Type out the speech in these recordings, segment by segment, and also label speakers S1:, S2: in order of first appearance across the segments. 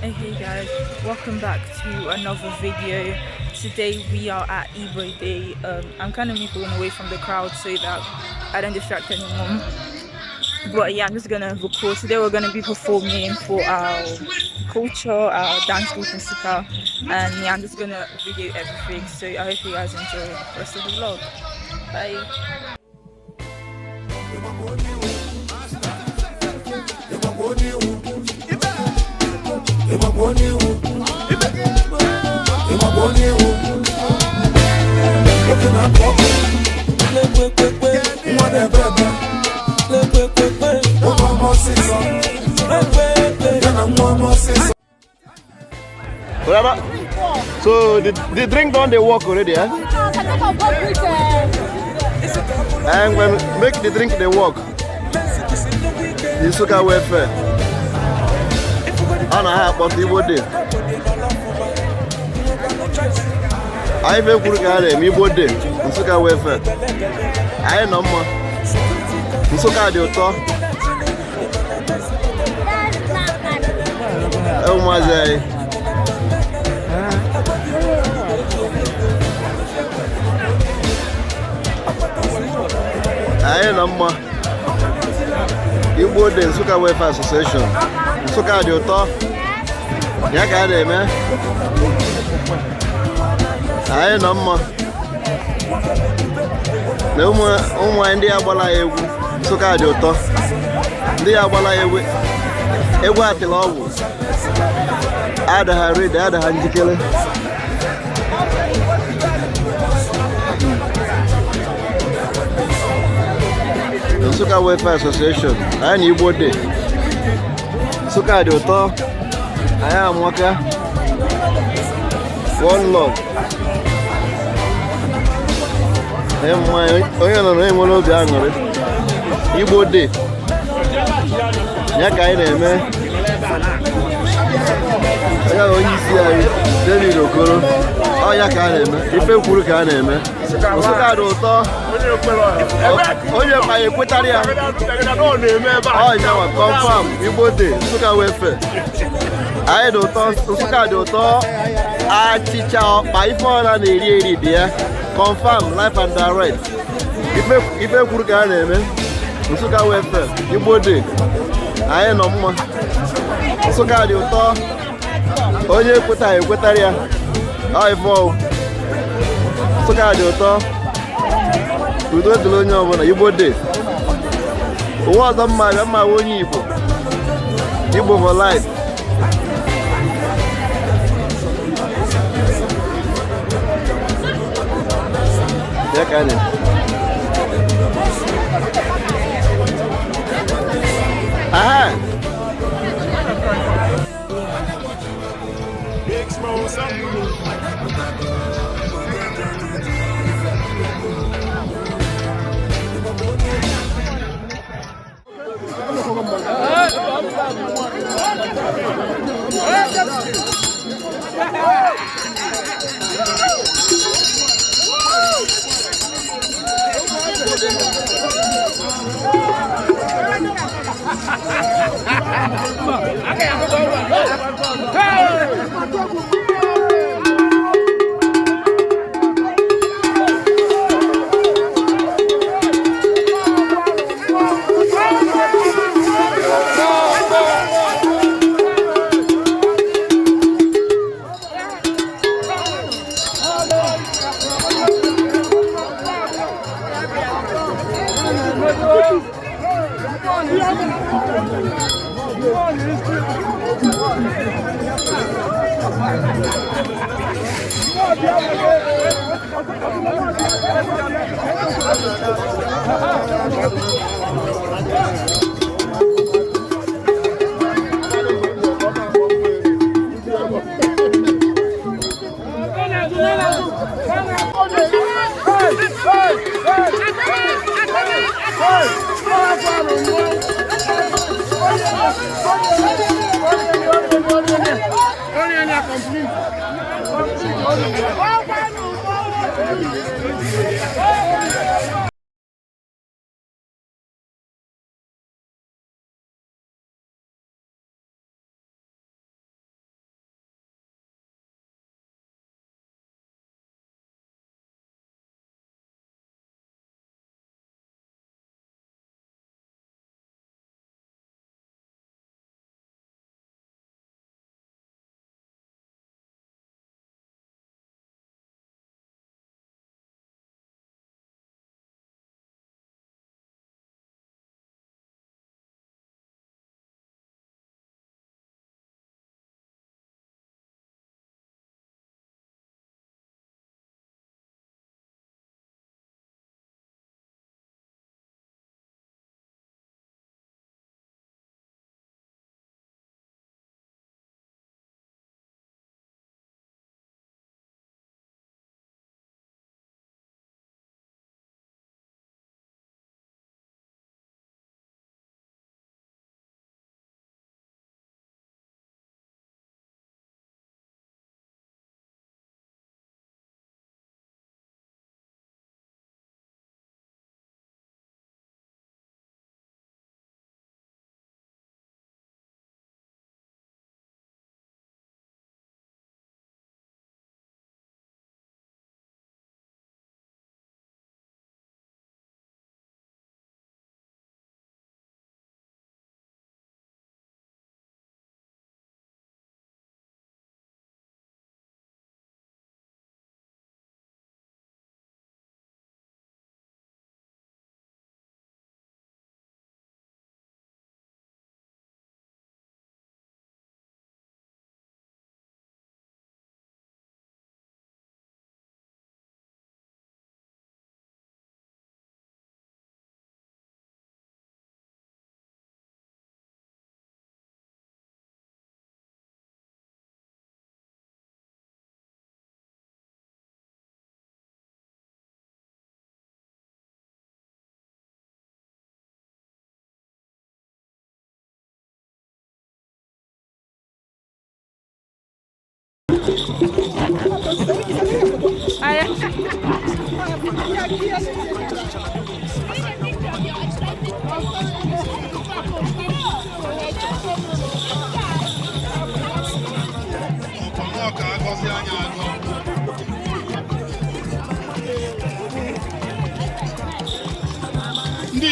S1: Hey guys, welcome back to another video. Today we are at Igbo Day. I'm kind of moving away from the crowd so that I don't distract anyone. But yeah, I'm just gonna record. Today we're gonna be performing for our culture, our dance group in Nsukka, and yeah, I'm just gonna video everything. So I hope you guys enjoy the rest of the vlog. Bye.
S2: So the drink don dey work already, eh? And when make the drink dey work, the Nsukka welfare. A na ha akpọta Igbo Day. Anyị fe kwuru ka a na-eme Igbo Day, Nsukka welfare. Anyị nọ mma. Nsukka dị ụtọ. Ụmụazị anyị. Anyị nọ mma. Igbo Day Nsukka Welfare Association. Nsukka dị ụtọ. Ya ka a na-eme. Anyị nọ mma. Na ụmụ anyị ndị agbala ya egwu. Nsukka dị ụtọ. Ndị agbala ya egwu. Egwu atịla ọgwụ. Ada ha ready, ada ha njikere. Nsukka Welfare Association, anyị na Igbo Day. Nsukka dị ụtọ. Anyị amaka. One love. Onye nọ na enwere obi aṅụrị. Igbo Day. Ya ka anyị na-eme. Ya onye isi anyị David Okoro. Ọ ya ka a na-eme. Ife kwuru ka a na-eme. Nsukka dị ụtọ. Onye ma ekwetara ya. Ọ nyanwa confirm Igbo Day Nsukka Welfare. Anyị dị ụtọ, Nsukka dị ụtọ. Achịcha ọkpa ife ọra na-eri eri dị ya. Confirm live and direct. Ife kwuru ka a na-eme. Nsukka Welfare, Igbo Day. Anyị nọ mma. Nsukka dị ụtọ. Onye ekwetaghị ekwetara ya. Ọ ife ọwụ. Nsukka dị ụtọ. Udo dịrị onye ọbụla. Igbo Day. Ụwa ọzọ mma abịa mma onye Igbo. Igbo for life. Ya ka anyị. Aha.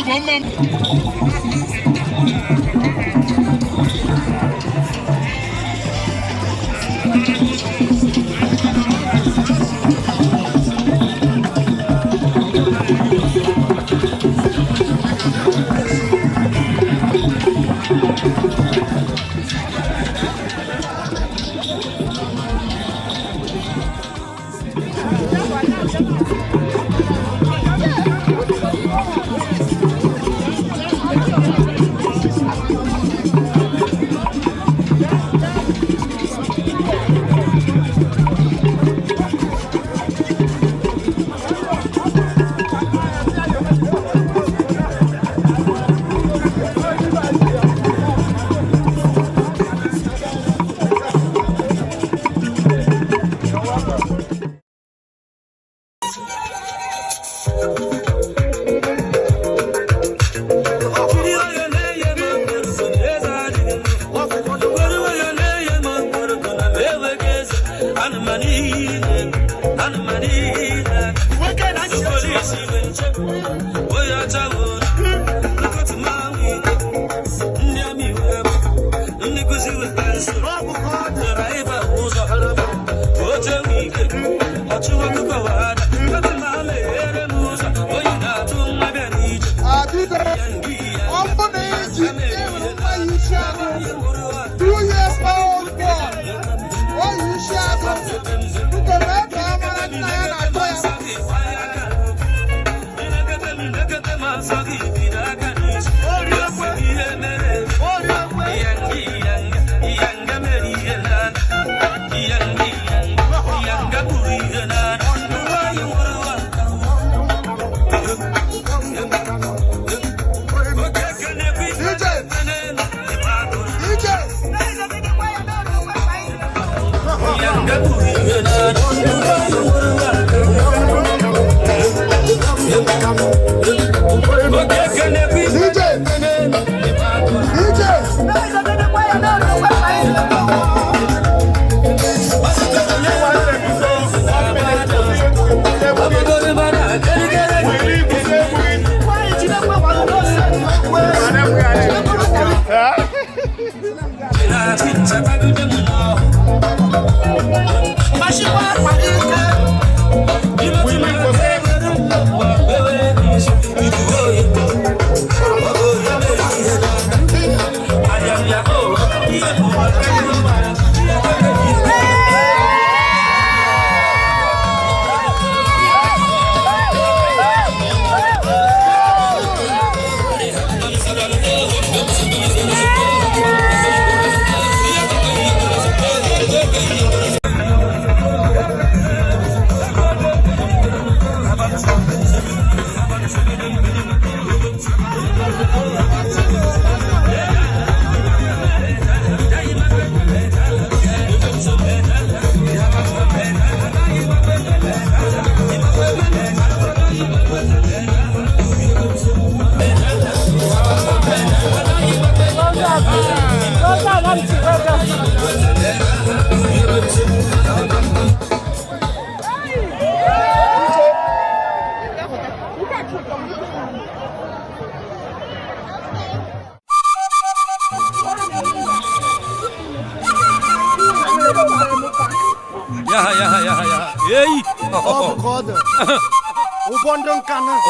S3: Igbo mma.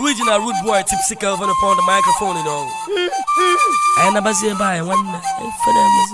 S4: Original rude boy Tipsy Kelvin upon the microphone, you know. I never say bye one.
S5: Ikoro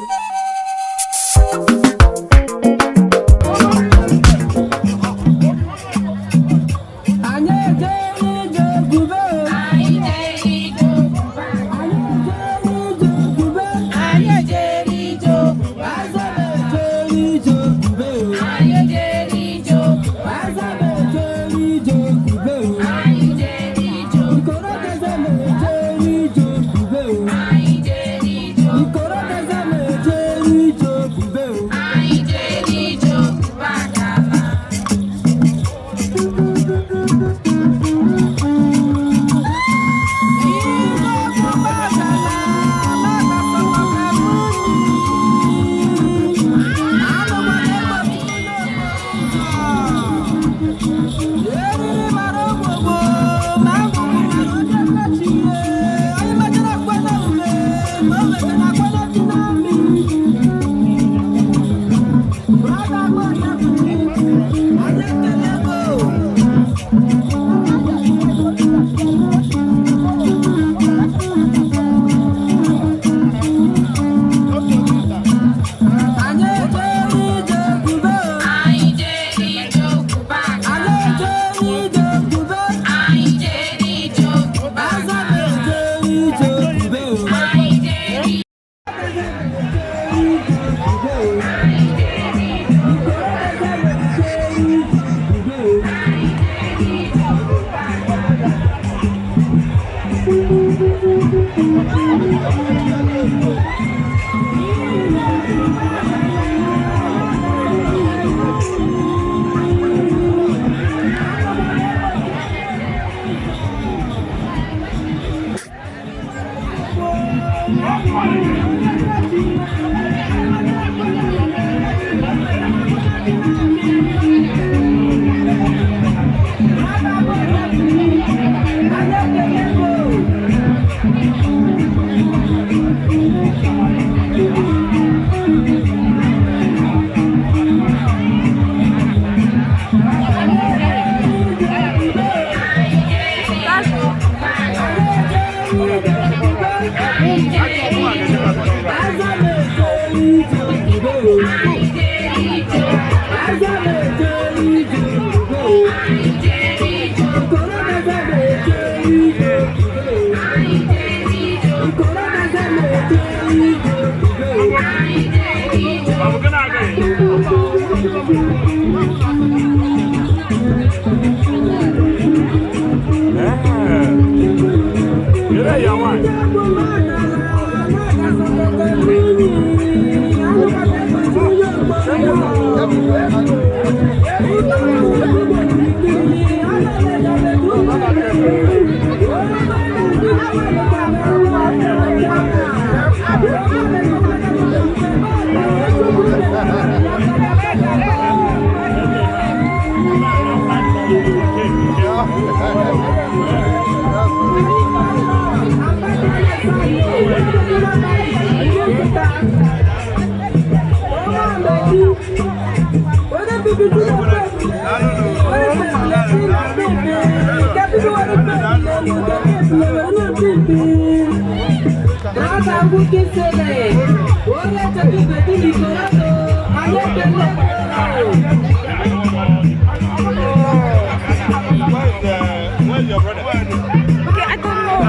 S1: Okay, I don't know.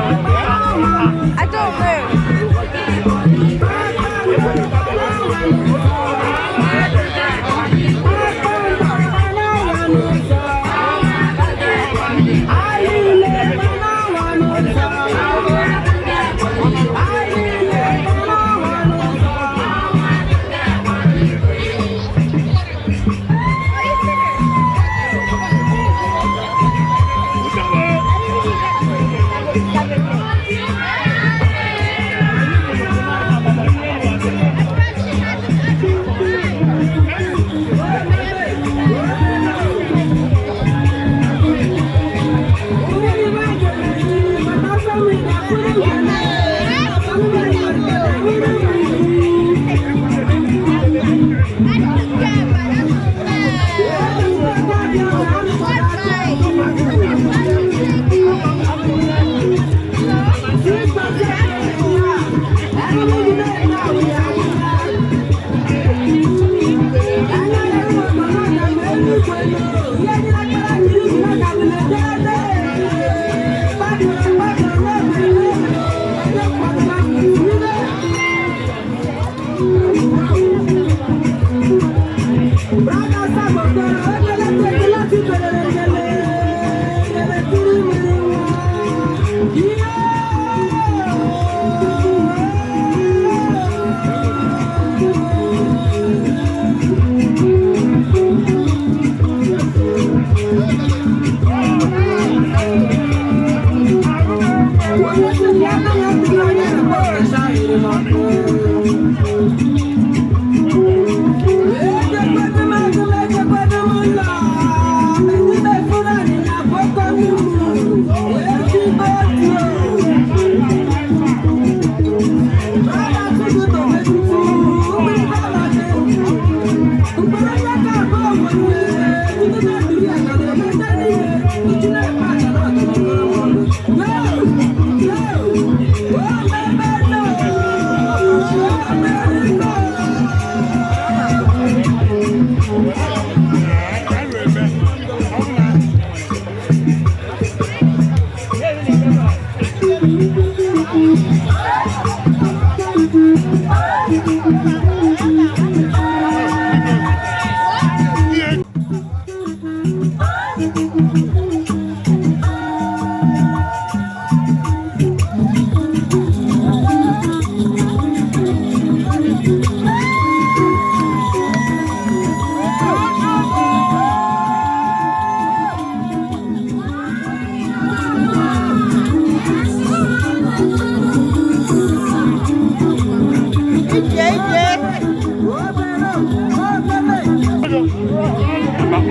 S1: I don't know.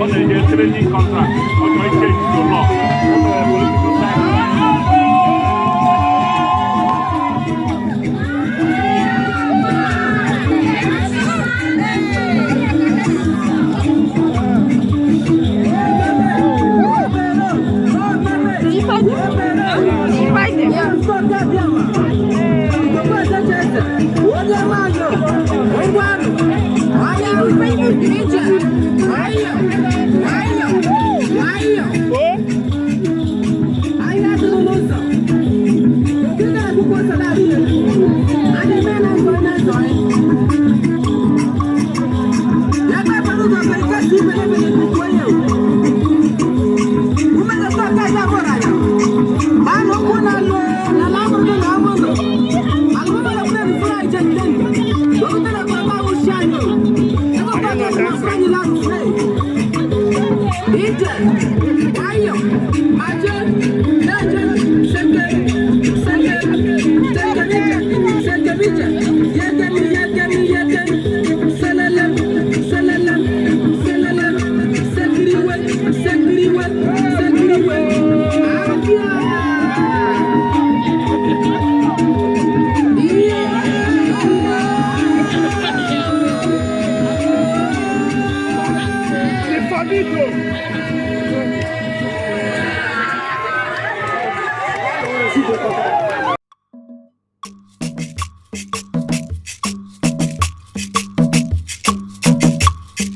S3: Ọ na-enye training contract. Ọ chọrọ ichange to law. O mere political science.
S1: Did you find them? Did you find them?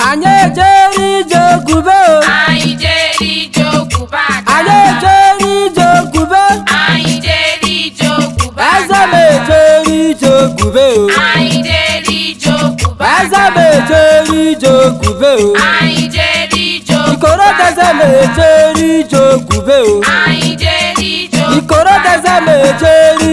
S4: Anyị ejere ije ogube o.
S5: Anyị jere ije okwuba
S4: Anyị
S5: akara.
S4: ejere ije ogube.
S5: Anyị jere ije okwuba
S4: Eze m
S5: akara.
S4: ejere ije ogube o.
S5: Anyị jere ije okwuba
S4: Eze m
S5: akara.
S4: ejere ije ogube o.
S5: Anyị jere ije okwuba
S4: Ikoro m
S5: akara.
S4: ejere ije ogube o.
S5: Anyị jere ije
S4: Ikoro
S5: okwuba
S4: m
S5: akara.
S4: ejere